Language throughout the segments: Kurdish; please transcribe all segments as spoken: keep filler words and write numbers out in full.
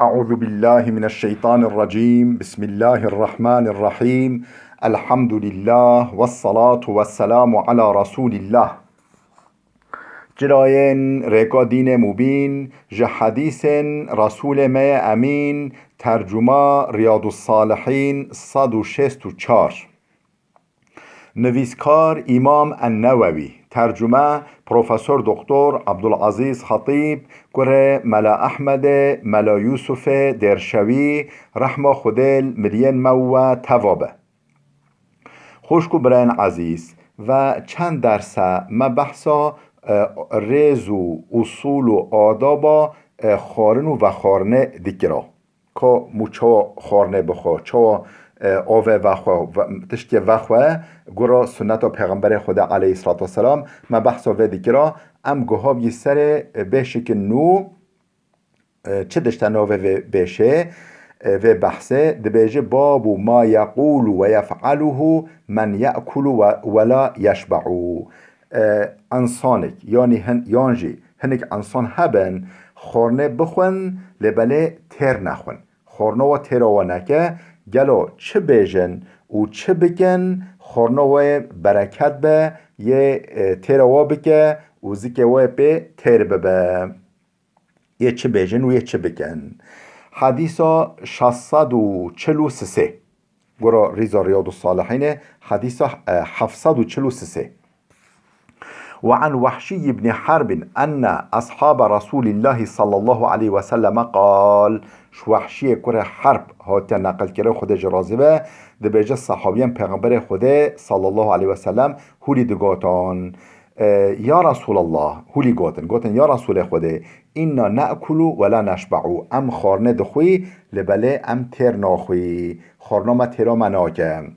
أعوذ بالله من الشيطان الرجيم. بسم الله الرحمن الرحيم. الحمد لله والصلاة والسلام على رسول الله. Cirayên rêka dînê mubîn, ji hedîsên Resûlê me yê Emîn, tercuma Riyadus Salihîn sed û şêst û çar. Nivîskar Îmam En-Newewî, tercume Profesor Doktor Abdulazîz Xetîb, kurê Mela Ehmedê, Mela Yûsufê Dêrşewî, rehma Xwedê li miriyên me we teva be. Xwişk û birayên ezîz, ve çend derse me behsa, e, rêz û usûl û adaba, e, xwarin û vexwarinê dikira. Ka mû çawa xwarinê bixwe, çawa, e, avê vexwe, ve-, tiştê vexwe, gura sunneta Pêxemberê Xwedê aleyhissalatu vesselam, me behsa vê dikira, em guha bî serê, e, bêşikin nû, e, çi dişte navê vê bêşê, e, vê behsê, dibêje, "Babu ma yekulu ve yef'aluhu men ye'kulu ve, ve la yeşbe'u." E, insanek, yanî hin-, yan jî hinek insan hebin, xwarinê bixwin, lê belê têr nexwin. Xwarina wa têra wa neke, gelo çi bêjin û çi bikin, xwarina wê bereket be, yê, e, têra wa bike û zikê wê pê têr bibe. Yê çi bêjin û yê çi bikin. Hedîsa şeş sed û çil û sisê. Gora rîza Riyadus Salihînê, hedîsa, e, heft sed û çil û sisê. Ve an Wehşî ibn Herbin enne ashabe Resûlîllahî sallallahu aleyhi ve selleme qal. Ji Wehşiyê kurê Herb hatiye neqilkirin, Xwedê jî razî be, dibêje, sehabiyên Pêxemberê Xwedê sallallahu aleyhi ve sellem hûlî digotin. E, ya Resûlallah, hûlî gotin, gotin, ya Resûlê Xwedê, "Înna ne'kulu ve la neşbe'u." Em xwarinê dixwî, lê belê em têr naxwî. Xwarina me têra me nake.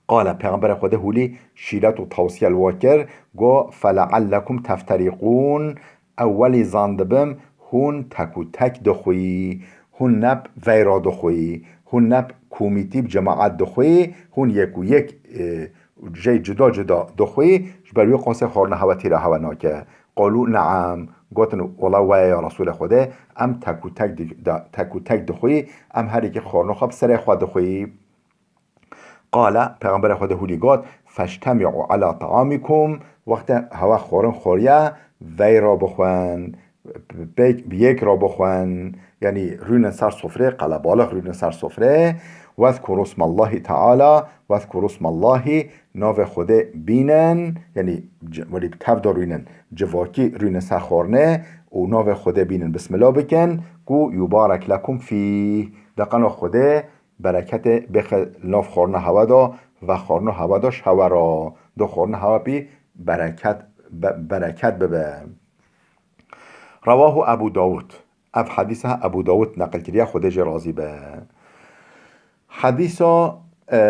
Qale, Pêxemberê Xwedê hûlî şîret û tawsiye li we kir, got, "Feleallekum tefterîqûn." Ew welî zan dibim, hûn tek û tek dixwî. Hûn neb veyra dixwî. Hûn neb komîtî bi cemaet dixwî. Hûn yek û yek, e, jey cuda cuda dixwî, ji ber wî qasê xwarina hewe têra hewe nake. Qalû ne'am, gotin, wela weye ya Resûlê Xwedê, em tek û tek di-, da-, tek û tek dixwî, em her yekê xwarina xwe bi serê xwe dixwî. Qale, Pêxemberê Xwedê hûlî got, "Feştemi'u ala ta'amikum", wextê hewe xwarin xwariye, veyra bixwin. Pêk bi yek re bixwin, yanî rûnin ser sofrê, qelebalix rûnin ser sofrê. Wezkuru smallahi teala, wezkuru smallahi, navê Xwedê bînin, yanî ci-, welî bi tev de rûnin, civakî rûnin ser xwarinê û navê Xwedê bînin, bismillah bikin, ku yubarek lekum fîh, de qeno Xwedê bereketê bêxe li nav xwarina hewe de, vexwarina hewe de ji hewe re, do xwarina hewe pî bereket, be-, bereket bibe. Rewahu Ebu Dawud. Ev hedîsa Ebu Dawud neqil kiriye, Xwedê jê razî be. Hedîsa, e,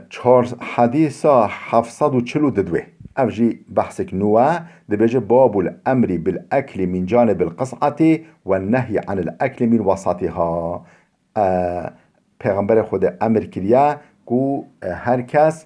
çar, hedîsa heft sed û çil û didwê. Ev jî behsek nû e. Dibêje, "Babul emrî bil eklî min canibil qis'atî ve nehyî anil eklî min wesatîha." E, Pêxemberê Xwedê emir kiriye ku, e, her kes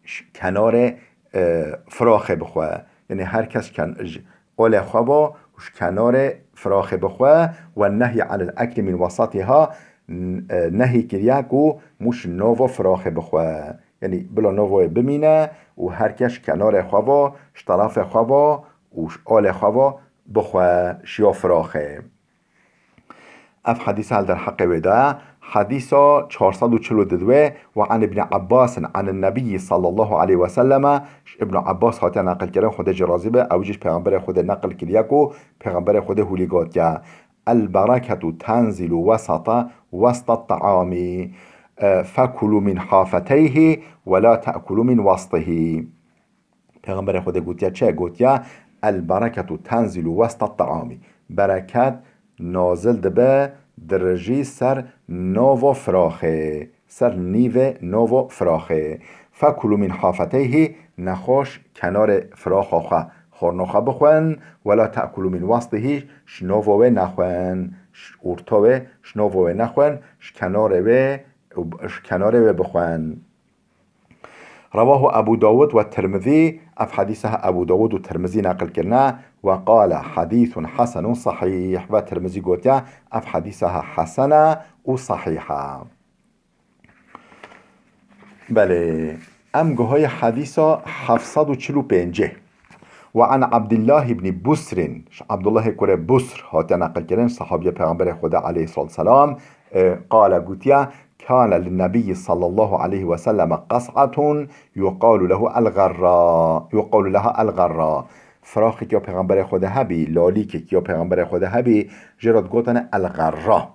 ş-, kenarê, e, firaxê bixwe. Yanî her kes ken-, ji olê xwe bo û ji kenarê firaxê bixwe. Ve nehyî anil eklî min wesatîha, n-, e, nehî kiriye ku mû ji nava firaxê bixwe. Yanî bila nava wê bimîne û her kes ji kenarê xwe bo, ji terafê xwe bo û ji olê xwe bo bixwe, ji ya firaxê. Ev hedîsa li derheqê wê de ye. Hedîsa çar sed û çil û didwê, "Ve an Ibn Abbas an Nebiyyi sallallahu aleyhi ve selleme", ji Ibn Abbas hatiye neqilkirin, Xwedê jê razî be, ew jî ji Pêxemberê Xwedê neqil kiriye ku Pêxemberê Xwedê hûlî gotiye, "El bereketu tenzilu wesata, westat taami, e, fekulu min hafeteyhi ve la te'kulu min wastihî." Pêxemberê Xwedê gotiye çi? Gotiye, "El bereketu tenzilu westat taami." Bereket nazil dibe, dirijî ser nava firaxê, ser nîvê nava firaxê. "Fekulu min hafeteyhi", nexweş kenarê firaxa xwe, xwarina xwe bixwin, "Ve la te'kulu min wastihî", ji nava wê nexwin, ji orta wê, ji nava wê nexwin, ji kenarê wê, ji kenarê wê bixwin. Rewahu Ebu Dawud ve Tirmizî, ev hedîsa he Ebu Dawud û Tirmizî neqil kirine, ve qale hedîsun hesenun sahîh, ve Tirmizî gotiye, ev hedîsa he hesen e û sahîh e. Belê, em guhayê hedîsa heft sed û çil û pêncê. Ve an Abdullah ibn Busrin, ji Abdullahê kurê Busr hatiye neqil kirin, sahabiya Peygamberê Xweda aleyhissalatu vesselam, e, qale gotiye, kane linnebiyyi sallallahu aleyhi ve selleme qas'atun yuqalu lehu el-garra, yuqalu leha el-garra. Firaxek ya Peygamberê Xweda hebî, lalîkek ya Peygamberê Xweda hebî, jê re digotine el-garra.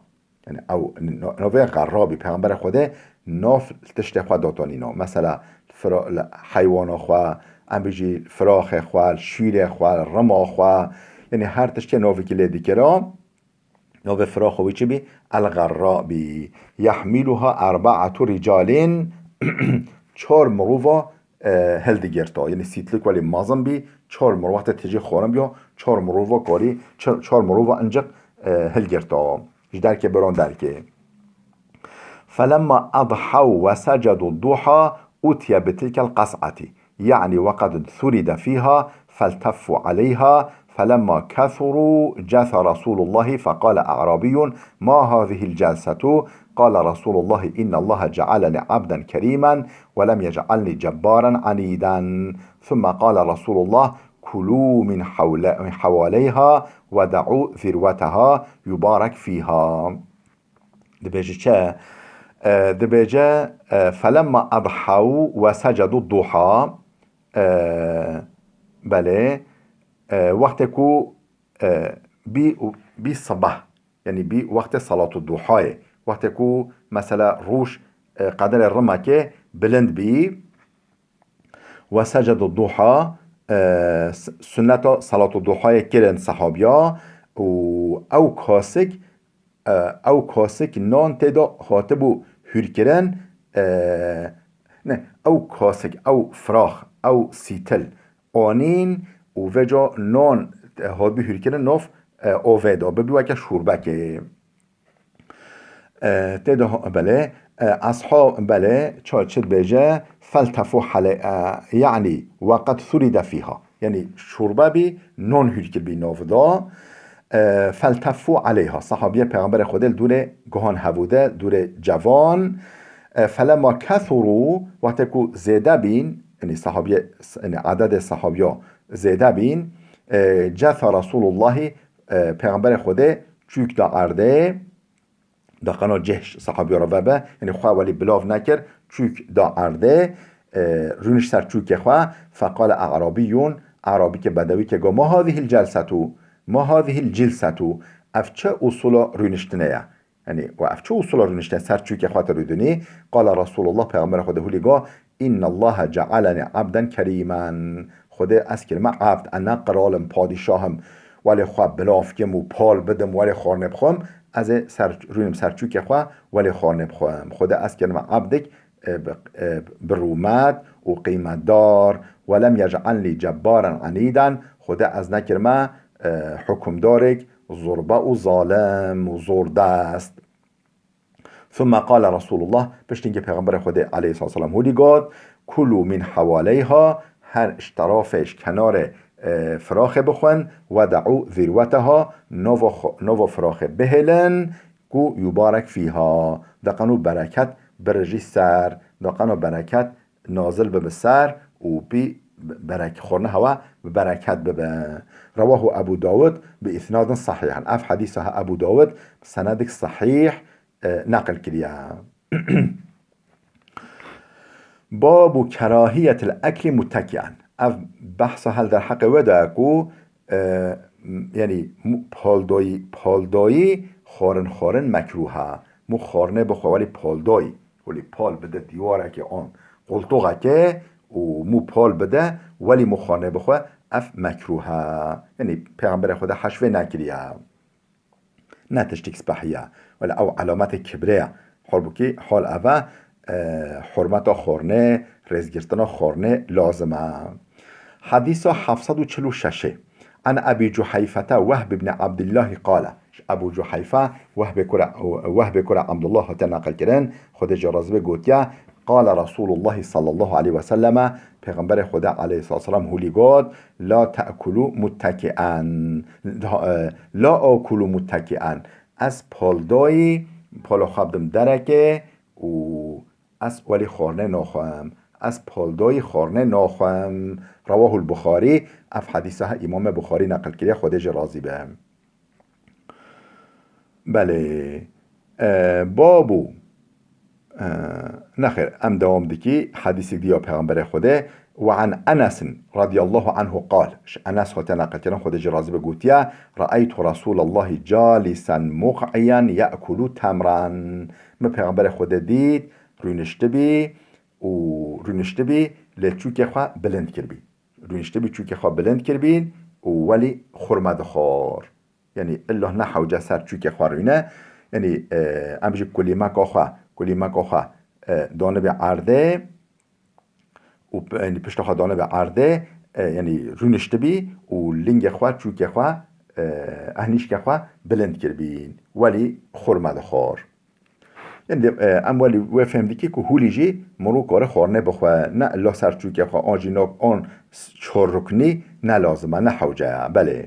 Yani ew no-, novê garra bî, Peygamberê Xwedê nav tiştê xwe datanîno. Mesela fira-, li heywana xwe, em bijî firaxê xwe, şîrê xwe, rima xwe, yani her tiştê navekî lê dikira. Novê firaxê wî çi bî? El-Garra bî. Yahmiluha erbaatu ricalin, çar mirova, e, hildigirta. Yani sîtlik welê mezin bî, çar mirov wextê tijî xwarin biya, çar mirova karî, çar, çar mirova inciq, e, hilgirta. Ji derkê biron derkê. فلما أضحوا وسجدوا الضحى أتي بتلك القصعة، يعني وقد ثرد فيها، فالتفوا عليها، فلما كثروا جثى رسول الله فقال أعرابي: ما هذه الجلسة؟ قال رسول الله: إن الله جعلني عبدا كريما ولم يجعلني جبارا عنيدا. ثم قال رسول الله: كلوا من حول-، من حواليها ودعوا ذروتها يبارك فيها. Dibêje çi? E, dibêje, e, فلما أضحوا وسجدوا الضحى. E, belê, e, wextê ku, e, bî, bî sibeh, yani bî wextê salatu duhayê, wextê ku mesela rûş, e, qederê rimekê bilind bî, وسجدوا الضحى, e, s-, sunneta salatu duhayê kirin sahabiya û ew kasik, e, ew kasik nan tê de hatibû hûrkirin, e, ne, ew kasik, ew firax, ew sîtil anîn û vêca nan hatibû hûrkirin nav, e, avê de, bibî weke şûrbekê. E, tê de, belê, e, eshab, belê, ça çi dibêje, فالتفوا حلي-, e, يعني وقد ثرد فيها. Yani şûrbe bî, non hûr kiribî nav de. E, فالتفوا عليها. Sahabiye Peygamberê Xwedê li dûrê guhan hebû de, dûrê cevan. E, فلما كثروا, wextê ku zêde bîn, yani sahabiye, yani adedê sahabiya zêde bîn, e, جثى رسول الله, e, Peygamberê Xwedê çûk da erdê, da qeno cih sahabiya re vebe, yani xwe welî bilav nekir, çûk da erdê, e, rûniş ser çûkê xwe, فقال أعرابي, Arabîkê bedewîkê got, ما هذه الجلسة؟ ما هذه الجلسة؟ Ev çi usula rûniştinê ye? Yani, we ev çi usula rûniştinê ser çûkê xwe te rûdinî? قال رسول الله, Peygamberê Xwedê hûlî got, إن الله جعلني عبدا كريما. Xwedê ez kirime ebd, ez ne qral im, padîşah im, welê xwe bilav kim û pal bidim, welê xwarnê bixwim, ez ê ser, rûnim ser çûkê xwe, welê xwarnê bixwim. Xwedê ez kirime ebdik, e, bi, e, bi rûmet û qîmetdar, ولم يجعلني جبارا عنيدا, Xwedê ez nekirime, e, hukimdarek zorba û zalim û zordest. ثم قال رسول الله, piştî ke Peygamberê Xwedê aleyhissalatu vesselam hûdî got, كلوا من حواليها, her ji terafê, ji kenarê, e, firaxê bixwin, ودعوا ذروتها, nava xwe-, nava firaxê bihêlin, ku يبارك فيها, da qeno bereket birijî ser, da qeno bereket nazil bibe ser û bî berek-, xwarina hewa bi bereket bibe. رواه أبو داود بإسناد صحيح. Ev hedîsa he Ebû Dawud bi senedek sehîh, e, neqil kiriye. باب كراهية الأكل متكئا. Ev behsa hel derheqê wê de ye ku, e, m-, yani mu-, paldayî, paldayî xwarin xwarin mekrûh e. Mu xwarinê bixwe welî paldayî, welî pal bide dîwarekê an qoltoxekê û mu pal bide, welî mu xwarinê bixwe, ev mekrûh e. Yani Peygamberê Xwedê heş vê nekiriye. Ne tiştek spehî ye. Wele ew elametê kibrê ye. Halbûkî hal ev e, e, hurmeta xornê, rêzgirtina xornê lazim e. Hedîsa heft sed û çil û şeş. An Ebî Cuheyfete Wehb ibn Abdillahî qale. Ji Ebû Cuheyfe Wehbê kura, Wehbê kura Abdullah hate naqil kirin. Xwedê jê razî be gotiye, قال رسول الله صلى الله عليه وسلم، Pêxemberê Xwedê aleyhissalatu vesselam hûlî got, "La te'kulu mutteki'en." La, e, "La akulu mutteki'en." Ez poldoyî, polo xwe bidim derekê û ez welî xornê naxwim. Ez poldoyî xornê naxwim. Rawahul Buxarî, ev hedîsa he Îmamê Buxarî neqil kiriye, Xwedê jê razî be. Belê. E, babu. E, nexêr, em dewam dikî. Hedîsek dî ya Pêxemberê Xwedê. Ve an Enesin radiyallahu anhu qal. Ji Enes hatiye neqilkirin, Xwedê jê razî be, gotiye, "Re'eytu Resûlallahi calisen muq'iyen ye'kulu temran." Min Pêxemberê Xwedê dît, rûniştibî û rûniştibî, lê çûkê xwe bilind kiribî. Rûniştibî, çûkê xwe bilind kiribîn û welî xurme dixwar. Yanî illa ne hewce ser çûkê xwe rûne. Yanî, e, em jî kulîmeka xwe, kulîmeka xwe, e, danibî erdê û p-, yanî pişta xwe danibî erdê, e, yanî rûniştibî û lingê xwe, çûkê xwe, e, ehnîşkê xwe bilind kiribîn. Welî xurme dixwar. Yanî, e, em welî wê fêm dikî ku hûlî jî mirû kare xwarnê bixwe, ne illa ser çûkê xwe, an jî nok, an s-, çor ruknî ne lazim e, ne hewce ye. Belê.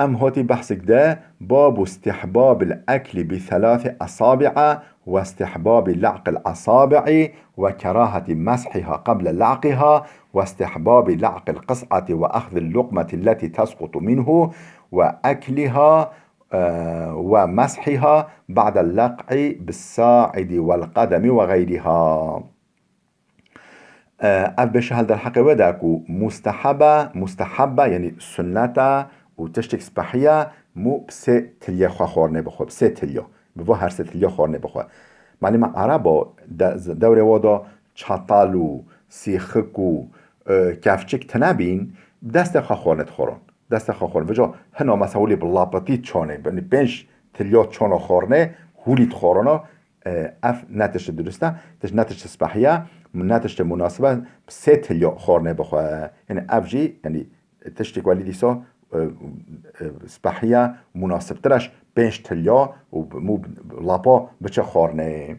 Em hatî behsik de, babu istihbabil ekli bi thelathi asabi'a ve istihbabi la'qil asabi'i ve kerahati meshiha qable la'qiha ve istihbabi la'qil qis'ati ve ahdil luqmati leti tesqutu minhu ve ekliha, e, ve meshiha ba'del leq'i bis sa'idi vel qademi ve gayriha. E, ev beşe hel derheqê we de ku mustehebe, mustehebe, yanî sunneta û tiştek spehî ye, mû bi sê tilye xwe xwarnê bixwe, bi sê tilya, bi va her sê tilya xwarnê bixwe. Malî me ereba de, dewrê wa da çatal û sîxik û, e, kevçik tine bîn, bi destê xwe xwarnê dixwaran. Destê xwe xwarnê. Vêca hina mesela hûlî bi lapetî çanê, yanî pênc tilya çana xwarnê hûlî dixwarana, e, ev ne tiştê durist e, tiş-, ne tiştê spehî ye, ne tiştê munasib e, bi sê tilya xwarnê bixwe. Yanî ev jî, yanî tiştek welî dîsa, e, e, spehî ye, munasibtir e ji pênc tilya û bi, mû bi lapa biçe xwarnê.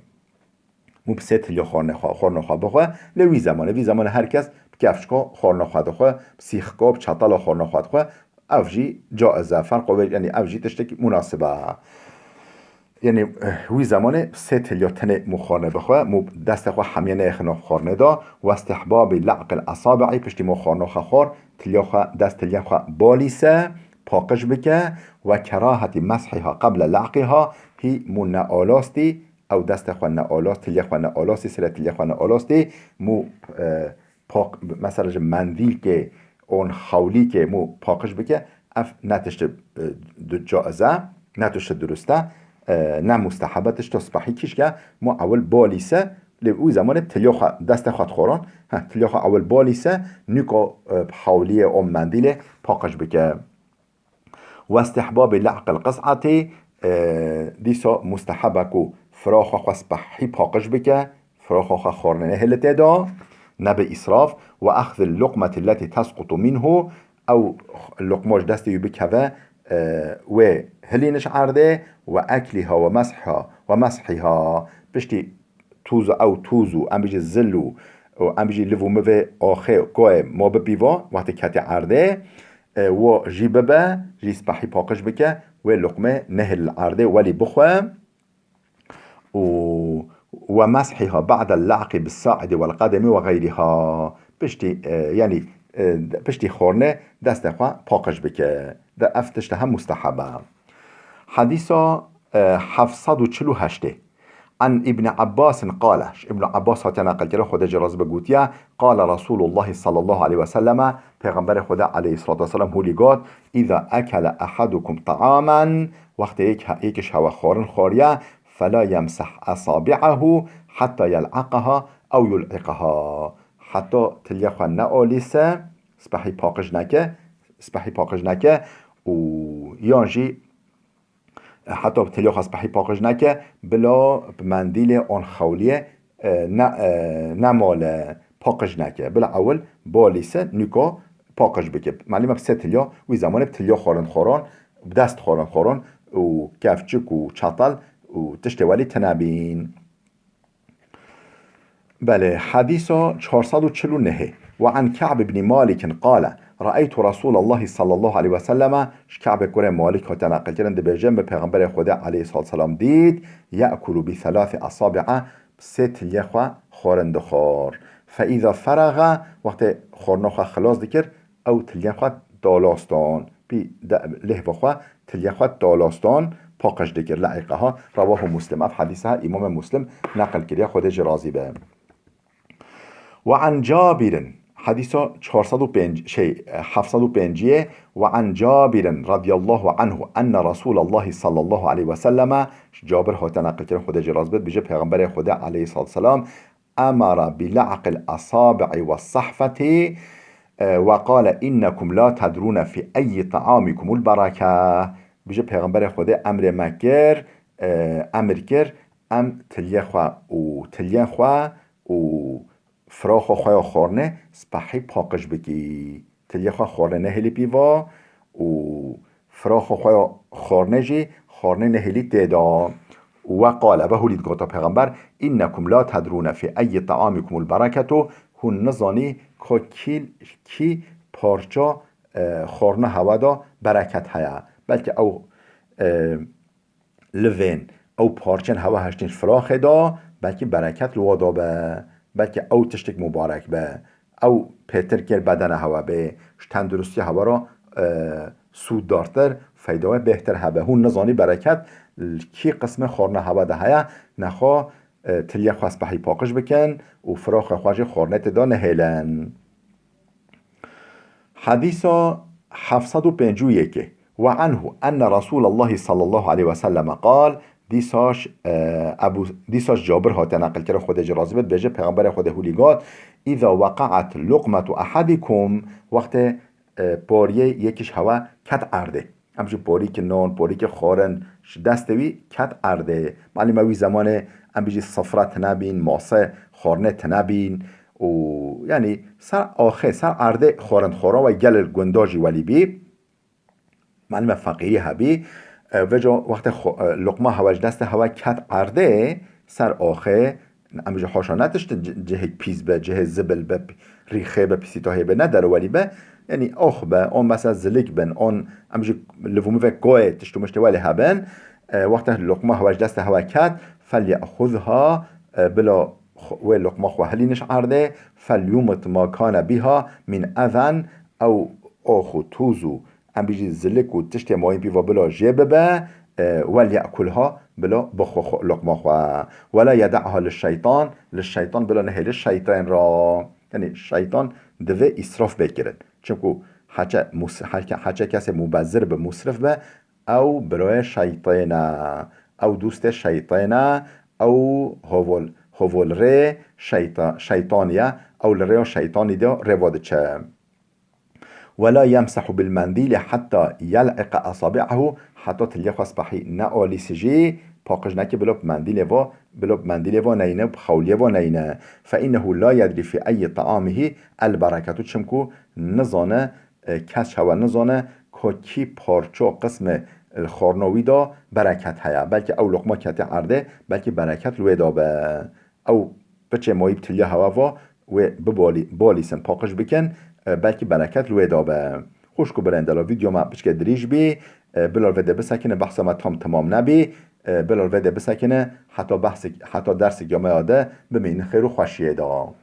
Mû bi sê tilya xwarnê xwe, xwarna xwe bixwe. Lê wî zemanê, vî zemanê her kes bi kevçika xwarna xwe dixwe, bi sîxika, bi çatala xwarna xwe dixwe. Ev jî caiz e, ferqo vê, yanî ev jî tiştekî munasib e. Yanî, eh, wî zemanê sê tilya tenê mû xwarnê bixwe, mû destê xwe hemiye neyêxine xwarnê de, ve istihbabî le'qil esabi'î, piştî mû xwarna xwe xwar, tilya xwe, dest tilya xwe balîse, paqij bike, ve kerahetî meshiha qeble le'qiha, hî mû nealastî, ew destê xwe nealast, tilya xwe nealastî, sirê tilya xwe nealastî, mû, eh, paq-, mesela ji mendîlkê on xewlîkê mû paqij bike, ev ne tiştê, e, du-, caiz e, ne tiştê durist e, e, ne musteheb e, tişta spehî kişke, mû ewil balîse, lê wî zemanê tilya xwe, destê xwe dixwaran, heh, tilya xwe ewil balîse, nûka, e, bi hewliyê on mendîlê paqij bike. Westihbabê le'qil qis'etê, e, dîsa musteheb e ku firaxa xwe spehî paqij bike, firaxa xwe xwarnê nehêle tê de, nebe îsraf, ve exzil luqmeti leti tesqutu minhu, ew luqma ji destê wî bikeve, e, wê hilîne ji erdê, ve ekliha ve meshiha, ve meshiha, piştî tûz û ew tûz û em bijî zil û, û em bijî liv û mivê axê koyê ma bipîva, wextê ketê erdê, e, wo jî bibe, jî spehî paqij bike, wê luqmê nehêl li erdê welî bixwe. Û we meshiha ba'del la'qi bis sa'idi wel qedemi ve geyriha. Piştî, e, yanî, e, piştî xornê destê xwe paqij bike. De ev tişte hem musteheb e. Hedîsa, e, heft sed û çil û heştê. An Îbni Ebbasin qale, ji Îbn Ebbas hatiye neqilkirin, Xwedê jê razî be, gotiye, qale Resûlullahî sallallahu aleyhi ve selleme, Pêxemberê Xwedê aleyhissalatu vesselam hûlî got, "Îza ekele ehadukum ta'amen", wextê yek, yek ji hewe xwarin xwariye, "fela yemseh esabi'ahu hatta yel'aqaha ew yul'iqaha." Heta tilya xwe nealîse, spehî paqij neke, spehî paqij neke û yan jî heta bi tilya xwe spehî paqij neke, bila bi mendîlê an xewliyê, e, ne, e, nemale paqij neke. Bila ewil balîse, nûka paqij bike. Malî me bi sê tilya, wî zemanê bi tilya xwarin dixwaran, bi dest xwarin dixwaran û kevçik û çatal û tiştê welî tine bîn. Belê, hedîsa çar sed û çil û nehê. Ve an Ka'b ibn Malik qale, Ra'eytu Resûlallahi sallallahu aleyhi ve selleme, ji Ka'bê kurê Malik hate neqilkirin, dibêje, min Pêxemberê Xwedê aleyhissalatu vesselam dît, ye'kulu bi thelathi asabi'a, sê tiliyê xwe xwarin dixwar. Fe îza feraga, wextê xwarina xwe xilas dikir, ew tiliyê xwe dalastan. Pî de-, lêhva xwe, tiliyê xwe dalastan, paqij dikir, le'îqeha. Rewahu Muslim. Ev hedîsa Îmamê Muslim neqil kiriye, Xwedê jê razî be. Ve an Cabirin, hedîsa çar sed û pênc, şey, heft sed û pênciyê, ve an Cabirin radiyallahu anhu enne Resûlallahi sallallahu aleyhi ve selleme, ji Cabir hate neqilkirin, Xwedê jê razî be, dibêje Pêxemberê Xwedê aleyhissalatu vesselam, emara bi le'qil asabi'i ve sahfeti, e, ve qale innekum la tedrûne fi eyyi ta'amikumul bereke. Dibêje Pêxemberê Xwedê emrê me kir, e, emir kir, em tiliyê xwe û tiliyên xwe û firaxa xwe ya xwarinê spehî paqij bikî. Tiliyê xwe xwarinê nehêlî pîva û firaxa xwe ya xwarinê jî xwarinê nehêlî tê de. Û ve qale, ve hûlî digota Pêxember, innekum la tedrûne fi eyyi ta'amikumul bereketu, hûn nizanî ka kî, kî parça, e, xwarina hewe de bereket heye. Belkî ew, e, livên, ew parçên hewe hiştên firaxê de, belkî bereket li wa de be, belkî ew tiştek mubarek be, ew pêtir kir bedene hewe bê, ji tenduristiya hewe re, e, sûddartir, feyda wê bêhtir hebe. Hûn nizanî bereket li kî qismê xwarina hewe de heye, nexwe, e, tiliyê xwe spehî paqij bikin û firaxê xwe jî xwarinê tê de nehêlin. Hedîsa heft sed û pêncî û yekê. Ve anhu enne Resûlallahi sallallahu aleyhi ve selleme qal, dîsaş, e, Ebu, dîsaş Cabir hate neqilkirin, Xwedê jê razî be, dibêje, Pêxemberê Xwedê hûlî got, "Îza weqa'at luqmetu ehadikum", wextê, e, poriyê yekî ji hewe ket erdê. Em jî porîkî non, porîkî xwarin ji destê wî ket erdê. Malî me wî zemanê em bijî sifre tine bîn, masê xwarinê tine bîn û, yanî, ser axê, ser erdê xwarin dixwarin, wê gelê gunda jî welî bî. Malî me feqîrî hebî. E, vêca wextê xwe, e, luqma hewe ji destê hewe ket erdê, ser axê, em bijî haşa ne tişt ci-, cihêk pîs be, cihê zibil be, rîxê be, pîsîtahê be, ne derwelî be. Yanî ax be, an mesela zilik bin, an em jî livûmivek koyê tişt û miştê welê hebin. E, wexta luqma hewe ji destê hewe ket, "Fel ye'xuzha", e, bila xwe, wê luqma xwe hilîniş erdê, "Fel yumit ma kane biha min ezen", ew ax û tûz û em bijî zilik û tiştê mayîn pîva bila jê bibe, e, "Wel ye'kulha", bila bixwe xwe, luqma xwe. "Wela yede'ha li şeytan", li şeytan bila nehêli şeytên ra. Yanî şeytan divê îsraf bê kirin. Çimku heçe mus-, heçe, heçe kesê mubezir be, musrif be, ew birayê şeytên e. Ew dostê şeytên e. Ew hovol, hovol rê şeyta-, şeytanî ye. Ew li rêya şeytanî de rêva diçe. "Wela yemsehu bil mendîli hetta yel'iqe asabi'ahu", heta tiliyê xwe spehî ne alîsijî, paqij neke, bila bi mendîlê va, bila bi mendîlê va neyne, bi xewliyê va neyne. "Fe innehu la yedrî fi eyyi ta'amihi el bereketu", çimku nizane, e, kes hewe nizane ka kî parça, qismê, e, xwarina wî de bereket heye. Belkî ew luqma kete erdê, belkî bereket li wê de be. Ew piçê mayî bi tiliya hewa va, wê bibalî-, balîsin, paqij bikin, e, belkî bereket li wê de be. Xwişk û birên delal, vîdeo me piçke dirîj bî, e, bila vê de bisekine, behsa me tam temam nebî, e, bila vê de bisekine, heta behsek, heta dersek ya me ya de bimînin xêr û xweşiyê de.